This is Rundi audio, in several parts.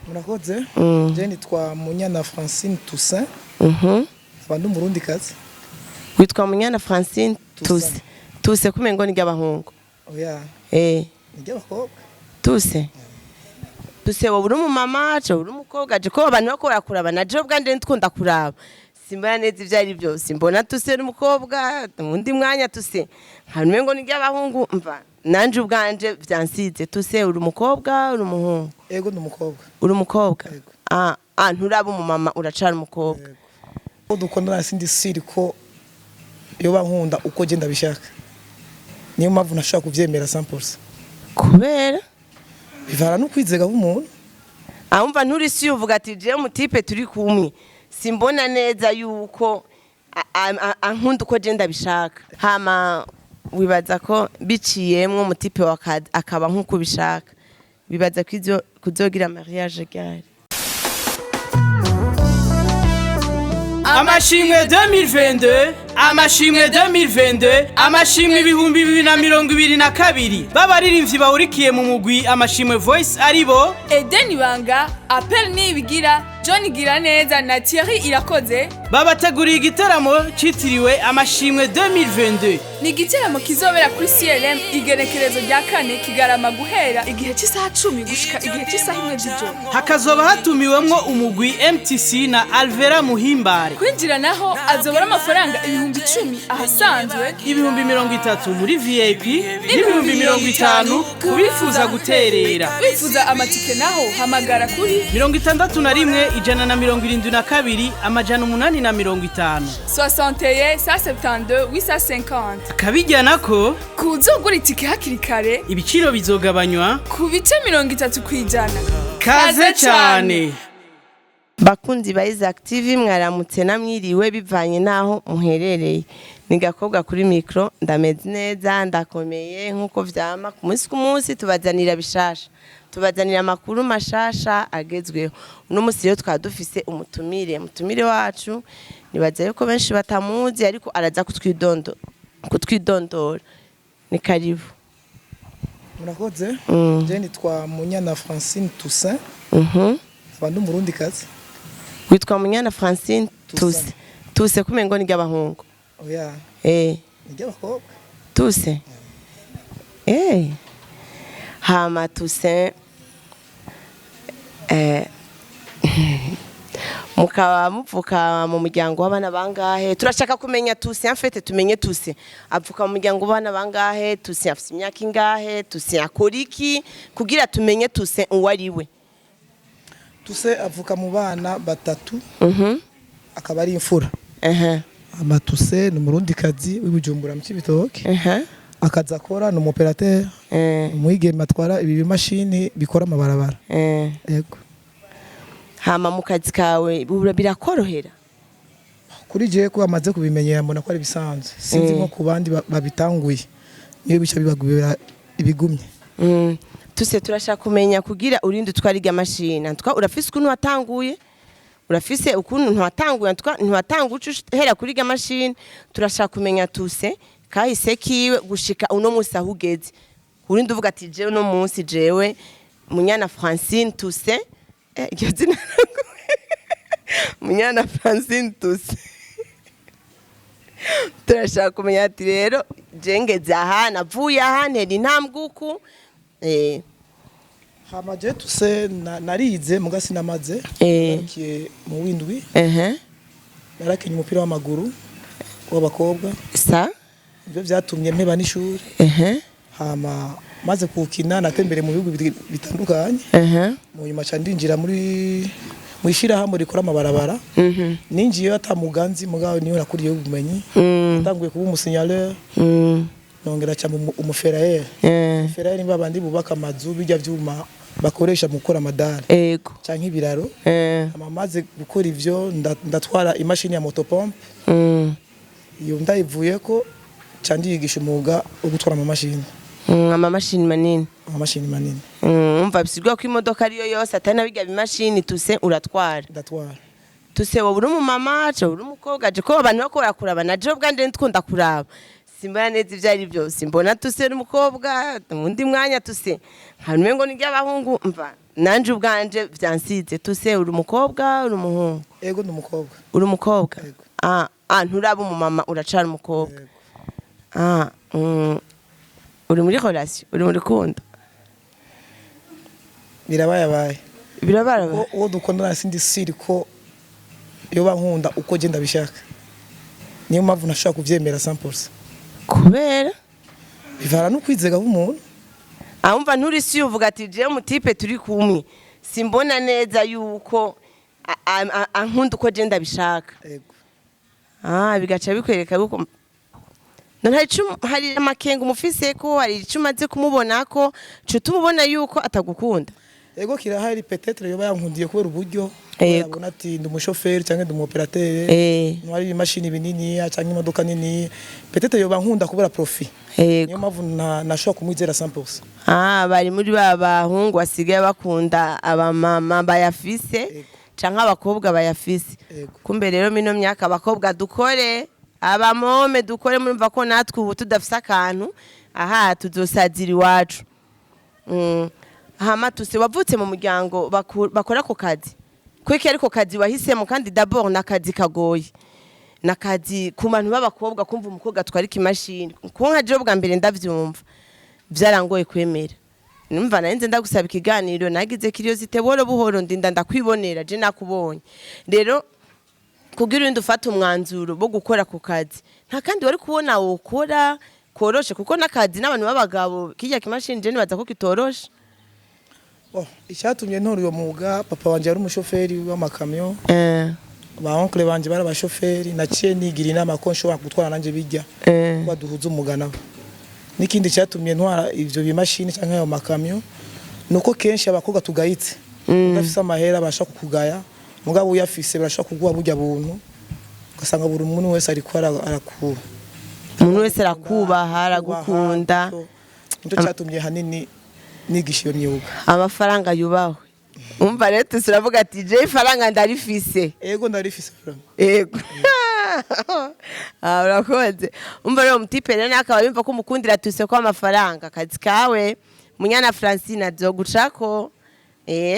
Murakoze. Je nitwa Munyana Francine Toussaint, nkaba ndi Umurundikazi. Witwa Munyana Francine Toussaint. Tuse. Tuse kumengo ni ry'abahungu. Oya. Ni ry'abakobwa. Tuse. Tuse, wowe uri umumama je uri umukobwa? Je ko abantu bako barakuraba, na je ubwanje ntikunda kuraba, simbona neza ivyo ari byo. Simbona Tuse n'umukobwa, undi mwanya Tuse nka ngo ni ry'abahungu. Mva nanje ubwanje vyansize. Tuse, uri umukobwa, uri umuhungu? Ego, ndi umukobwa. Uri umukobwa? Yego. Ah, nturaba umumama, uracari umukobwa. Yego. Ko dukundana sindi siri ko yoba nkunda uko je ndabishaka, niyo mpamvu ntashobora kuvyemera 100%. Kubera? Bivana no kwizega k'umuntu. Ahumva nturi si uvuga ati: "Jewe mu type turi kumwe simbona neza yuko ankunda uko je ndabishaka." Hama wibaza ko biciyemwo mu type akaba nk'uko ubishaka, wibaza ko ivyo kuzogira mariage ryari? Amashimwe 2022, amashimwe 2022, amashimwe 2022 b'abaririmbyi bahurikiye mu mugwi Amashimwe Voice aribo: Eden Ibanga, Apel Nibigira, John Giraneza na Thierry Irakoze. Babateguriye igiteramo citiriwe Amashimwe 2022. Ni igiteramo kizobera kuri CLM igenekerezo rya 4 Kigarama, guhera igihe cy'isaha 10 gushika igihe cy'isaha 1 z'ijoro. Hakazoba hatumiwemwo umugwi MTC na Alvera Muhimbare. Kwinjira naho azoba ari amafaranga 10.000 ahasanzwe, 30.000 muri VIP n'50.000 ku bifuza guterera. Wifuza amatike naho hamagara kuri 61 172 850. 61 172 850. Akabijyana ko Kuzogura itike hakiri kare, ibiciro bizogabanywa ku bice 30%. Kaze cyane. Bakunzi ba Isaac TV, mwaramutse namwiriwe bivanye n'aho muherereye. Ni gakobwa kuri micro, ndameze neza, ndakomeye nk'uko vyama. Ku munsi ku munsi tubazanira bishasha, tubazanira amakuru mashasha agezweho. Uno munsi rero twaba dufise umutumire. Umutumire wacu nibaza yuko benshi batamuzi, ariko araza kutwidondora. Ni karibu. Murakoze. Je nitwa Munyana Francine Toussaint, nkaba ndi Umurundikazi. Witwa Munyana Francine Toussaint. Tuse. Tuse kumengo ni ry'abahungu. Oya. Ni ry'abakobwa. Tuse. Hama Tuse, mukaba muvuka mu muryango w'abana bangahe? Turashaka kumenya Tuse, en fait tumenye Tuse avuka mu muryango w'abana bangahe, Tuse afise imyaka ingahe, Tuse akora iki, kugira tumenye Tuse uwo ari we. Tuse avuka mu bana batatu, akaba ari imfura. Ama Tuse ni Umurundikazi w'iBujumbura mu Cibitoke. Akazi akora ni umu opérateur, umwigeme atwara ibi bimashini bikora amabarabara. Yego. Hama mu kazi kawe birakorohera? Kuri jewe ko amaze kubimenyera, mbona ko ari bisanzwe. Sinzi nko ku bandi babitanguye niyo bica bibagubira ibigumye. Tuse, turashaka kumenya kugira urinde utwara irya mashini. Antwa urafise ukuntu watanguye, urafise ukuntu ntiwatanguye, antwa ntiwatanguye uca uhera kuri irya mashini. Turashaka kumenya Tuse kahise kiwe gushika uno munsi aho ugeze, urinde uvuga ati: "Jewe uno munsi, jewe Munyana Francine Tuse," iryo zina, Munyana Francine Tuse, turashaka kumenya ati: "Rero je ngeze aha, navuye aha, ntera intambwe uku." Hama je Tuse narize muga sinamaze. Narakiye mu windwi. Narakinye umupira w'amaguru w'abakobwa. Ibyo vyatumye mpeba n'ishuri. Hama maze kuwukina natembere mu bihugu bitandukanye. Mu nyuma ca ndinjira mu ishirahamwe rikora amabarabara. Ninjiyeyo ata muganzi, mugabo niyo nakuriyeho ubumenyi. Natanguye kuba umu signaleur, nongera ca umu ferrailleur. Ferrailleur ni babandi bubaka amazu, bijya vyuma bakoresha mu gukora amadare canke ibiraro. Hama maze gukora ivyo, ndatwara imashini ya motopompe. Iyo ndayivuyeko, ca ndiyigisha umwuga wo gutwara amamashini. Amamashini manini. Amamashini manini. Umva bisigura ko imodoka ariyo yose atari na birya bimashini, Tuse uratwara? Ndatwara. Tuse, wowe uri umumama je uri umukobwa? Je ko abantu bako barakuraba, na je ubwanje ntikunda kuraba, simbona neza ivyo ari byo. Simbona Tuse n'umukobwa, undi mwanya Tuse nka ngo ni ry'abahungu. Mva Nanje ubwanje vyansize. Tuse, uri umukobwa, uri umuhungu? Ego, ndi umukobwa. Uri umukobwa? Yego. Ah, nturaba umumama, uracara umukobwa? Yego. Ah, uri muri relation, uri muri rukundo? Birabayabaye. Birabaraba. Uwo dukundana sindi sûr ko yoba nkunda uko je ndabishaka, niyo mpamvu ntashobora kuvyemera 100%. Kubera? Bivana no kwizega k'umuntu. Ahumva nturi si uvuga ati jewe mu type turi kumwe simbona neza yuko ankunda uko je ndabishaka. Yego. Ah, bigaca bikwereka yuko none hari amakenga umufise, ko hari ico umaze kumubona ko cuta umubona yuko atagukunda. Ego, kirahari. Peut-être yoba yankundiye kubera uburyo abona ati ndi umushoferi cyangwa ndi umu opérateur, ntwari ibimashini bininiya cyangwa imodoka nini. Peut-être yoba nkunda kubera profit. Niyo mpamvu nashobora kumwizera 100%. Ah, bari muri ba bahungu basigaye bakunda abamama bayafise canke abakobwa bayafise. Kumbe rero mino myaka abakobwa dukore, abamome dukore, murumva ko natwe ubu tudafise akantu aha tuzosazira iwacu. Hama tuse, wavutse mu muryango bakora ako kazi? Kuki ariko kazi wahisemo? Kandi d'abord nakazi kagoye, nakazi ku bantu b'abakobwa. Kumva umukobwa atwara ikimashini, ku nka jewe bwa mbere ndavyumva byarangoye kwemera. Numva narinze ndagusaba ikiganiro, nagize curiosité buhoro buhoro, ndinda ndakwibonera. Je nakubonye rero kugira urinde ufate umwanzuro wo gukora ku kazi, nta kandi wari kubona wokora koroshe, kuko n'akazi n'abantu b'abagabo kirya kimashini je nibaza ko kitoroshe. Oh, icyatumye ntora uyo mwuga, papa wanje yari umushoferi w'amakamyo, ba oncle banje bari abashoferi. Naciye nigira inama ko nshobora gutwara nanjye bijya kuba duhuza umwuga nabo. N'ikindi cyatumye ntwara ivyo bimashini cyangwa ayo makamyo nuko kenshi abakobwa tugayitse. Udafise amahera abasha kukugaya, mugabo uyafise barashobora kuguha burya buntu, ugasanga buri muntu wese ariko arakuba. Umuntu wese arakubaha, aragukunda. Nicyo cyatumye hanini nigisha iyo myuga. Amafaranga yubahwe. Umva rero tusi uravuga ati je ifaranga ndarifise. Ego, ndarifise vraiment. Yego. Ah, urakoze. Umva rero, mu type rero nakaba yumva ko umukundira tuse ko amafaranga, akazi kawe Munyana Francine azogucako,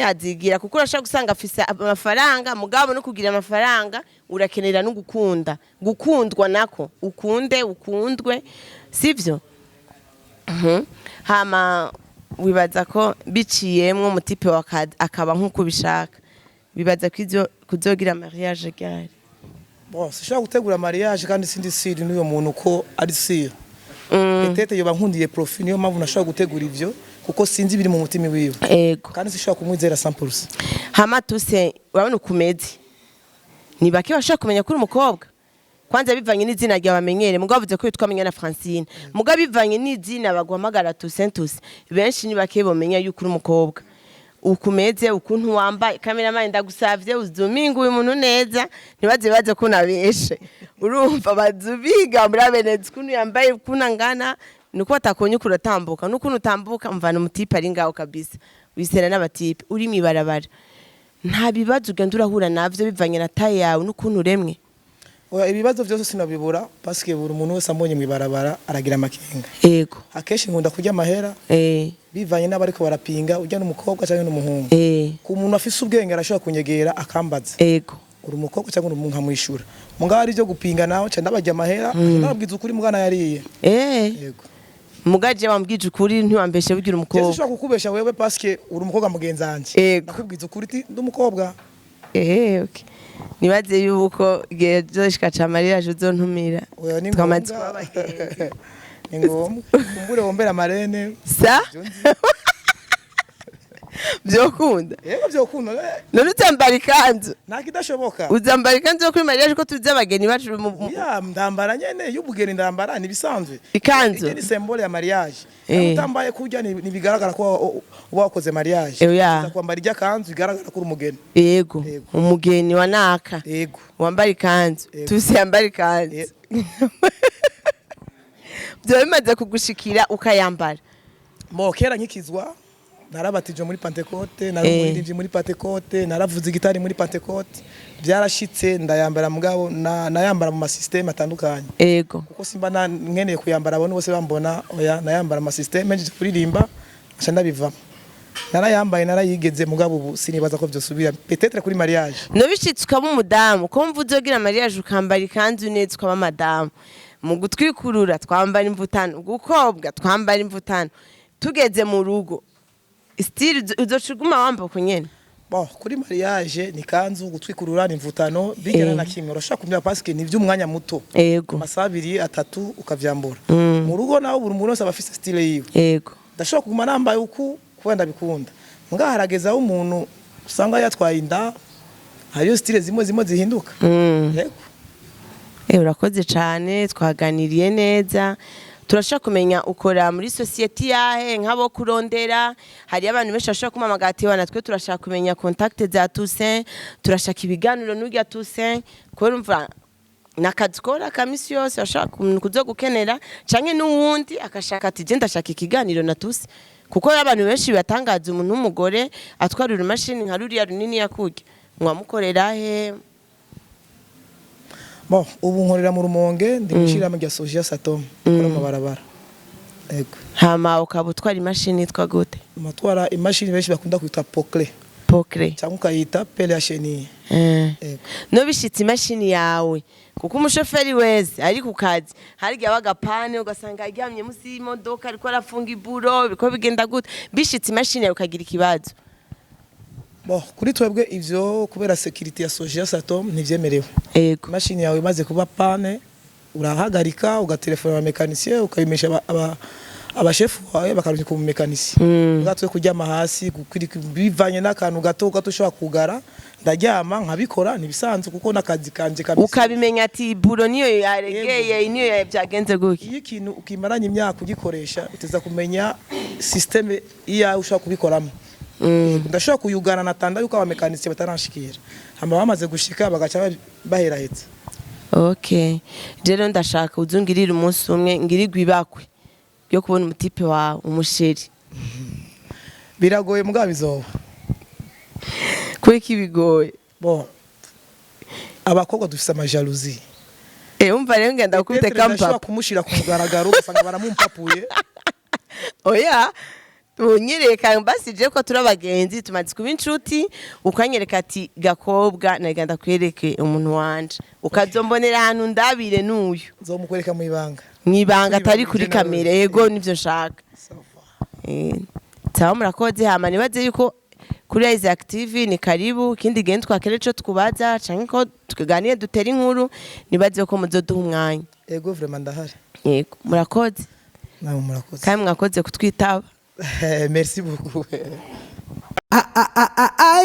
azigira, kuko urashobora gusanga afise amafaranga, mugabo no kugira amafaranga urakenera no gukunda, gukundwa nako ukunde ukundwe, sivyo? Hama wibaza ko biciyemwo mu type akaba nk'uko ubishaka, bibaza ko ivyo kuzogira mariage ryari? Bon, sinshobora gutegura mariage kandi sindi sûr n'uyo muntu ko ari sûr. Peut-être yoba nkundiye profit, niyo mpamvu nashobora gutegura ivyo, kuko sinzi ibiri mu mutima wiwe. Kandi sinshobora kumwizera 100%. Hama tuse, urabona ukumeze, ni bake bashobora kumenya ko uri umukobwa. Kwanza bivanye n'izina ryawe bamenyere, mugabo bavuze ko witwa Munyana Francine, mugabo bivanye n'izina baguhamagara Toussaint Tuse, benshi ni bake bomenya yuko uri umukobwa. Ukumeze, ukuntu wambaye, cameraman ndagusavye uzuminga uyu muntu neza, ntibaze baze ko nabeshe. Urumva bazubiga muri abenezi ukuntu yambaye, ukuntu angana, nuko batakonye ukuntu uratambuka n'ukuntu utambuka. Mvana umu type ari ngaho kabisa, wisera n'aba type uri mw'ibarabara, nta bibazo ugenda urahura navyo bivanye na taille yawe n'ukuntu uremwe? Oya, ibibazo byose sinabibura, parce que buri muntu wese ambonye mw'ibarabara aragira amakenga. Akenshi nkunda kurya amahera bivanye n'abariko barapinga ujya n'umukobwa cyangwa n'umuhungu. Ku muntu afise ubwenge arashobora kunyegera akambaza, uri umukobwa cyangwa uri umuhungu, nkamwishura. Mugabo ari byo gupinga nawe nca ndabarya amahera, ndababwiza ukuri mugana yariye. Yego. Mugaje wambwije ukuri, ntiwambeshe bugira Jewe umukobwa. sinshobora kukubesha wewe parce que uri umukobwa mugenzi wanje. Ndakubwiza ukuri ti ndi umukobwa. Okay. Nibaze yuko igihe zoshika ca mariage uzontumira. Oya, ni Twamaze ngombwa. kuba abagenzi. Ni ngombwa kumbure wombera marraine. Sa Ivyo nzi. Vyokunda? Yego, vyokunda. None uzambara ikanzu? Nta kidashoboka. Uzambara ikanzu yo kuri mariage, ko tuzi abageni bacu Ya, ndambara nyene y'ubugeni, ndambara nibisanzwe. Ikanzu? Ijye ni symbole ya mariage. Utambaye kurya ntibigaragara ko uba wakoze mariage. Oya. Uza kwambara ijya kanzu igaragara ko uri umugeni. Yego. Yego. Umugeni wa naka. Yego. Wambara ikanzu. Yego. Tusi yambara ikanzu. Byaba bimaze kugushikira ukayambara? Mo kera nkikizwa narabatijwe muri Pentecôte, nari umuririmbyi muri Pentecôte, naravuze gitari muri Pentecôte. Byarashitse ndayambara, mugabo nayambara mu ma système atandukanye. Kuko simba nkeneye kuyambara abantu bose bambona, oya, nayambara mu ma système nje kuririmba nca ndabivamo. Narayambaye, narayigeze, mugabo ubu sinibaza ko vyosubira, peut-être kuri mariage. Nobishitse ukaba umudamu, ko mva uzogira mariage ukambara ikanzu neza, ukaba madamu, mu gutwikurura twambara imvutano, gukobwa twambara imvutano, tugeze mu rugo style uzoca uguma wamba uko nyene? Bon, kuri mariage ni kanzu, gutwikurura ni imvutano, bigera na kimwe urashaka kumenya parce que ni ivy'umwanya muto, amasaha abiri, atatu, ukavyambura. Mu rugo naho buri muntu wese aba afise style yiwe. Ndashobora kuguma nambaye uku kubera ndabikunda, ngaha harageze aho umuntu usanga yatwaye inda, hariyo style zimwe zimwe zihinduka. Yego. Urakoze cyane, twaganiriye neza. Turashaka kumenya ukora muri société yahe, nk'abo kurondera. Hariyo abantu benshi bashobora kumpamagara ati: "Wana twe turashaka kumenya contact za Toussaint, turashaka ibiganiro n'urya Toussaint." Kubera umva nakazi ukora ka misi yose, bashaka kuzo gukenera, canke n'uwundi akashaka ati: "Je ndashaka ikiganiro na Toussaint." Kuko abantu benshi batangaza umuntu w'umugore atwara urumashini nka ruriya runini yakurya. Mwamukorera he? Bon, ubu nkorera mu Rumonge, ndi mw'ishirahamwe rya Sojia Satom, nkora amabarabara. Yego. Hama ukaba utwara imashini yitwa gute? Amatwara imashini benshi bakunda kwita Poclain. Poclain. Cyangwa ukayita pelle à chenille. Yego. No bishitse imashini yawe, kuko umushoferi wese ari ku kazi hari igihe aba agapane, ugasanga aryamye munsi y'imodoka ariko arafunga iburo, biko bigenda gute bishitse imashini yawe ukagira ikibazo? Bon, kuri twebwe ivyo kubera sécurité ya Sojia Satom ntivyemerewe. Imashini yawe imaze kuba panne, urahagarika, ugatelefona aba mécanicien, ukabimesha abashefu bawe, bakarungika umu mécanicien. Twe kuryama hasi bivanye n'akantu gato gato ushobora kugara, ndaryama nkabikora, ntibisanzwe kuko n'akazi kanje kamisi. Ukabimenya ati buro niyo yaregeye, niyo byagenze gutya. Iyo ikintu ukimaranye imyaka ugikoresha, uteza kumenya système iyawe ushobora kubikoramo. Ndashobora kuyugana natanda yuko aba mécaniciens bataranshikira, hama bamaze gushika bagaca baheraheza. Okay, rero ndashaka uzungirire umunsi umwe ngirirwe ibakwe ryo kubona umu type wawe, umu chéri. Biragoye, mugabo bizoba. Kubera ko ibigoye? Bon, abakobwa dufise ama jalousie. Umva rero, ngenda gukubita. Peut-être ndashobora kampapa. kumushira ku mugaragaro ugasanga baramumpapuye. Oya, unyereka basi je ko turi abagenzi, tumaze kuba inshuti, ukanyereka ati: "Gakobwa, naga ndakwereke umuntu wanje," ukazombonera ahantu ndabire n'uyu. Nzomukwereka mu ibanga. Mwibanga, atari kuri Mwibanga, kamera. Yego, nivyo nshaka. Sawa, murakoze. Hama nibaze yuko kuri Isaac TV ni karibu ikindi gihe twakere ico twubaza canke ko tuganire, dutere inkuru, nibaze ko muzoduha umwanya. Yego, vraiment ndahari. Yego, murakoze. Nawe murakoze. Kandi mwakoze kutwitaba. Merci beaucoup.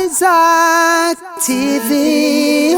Isaac TV.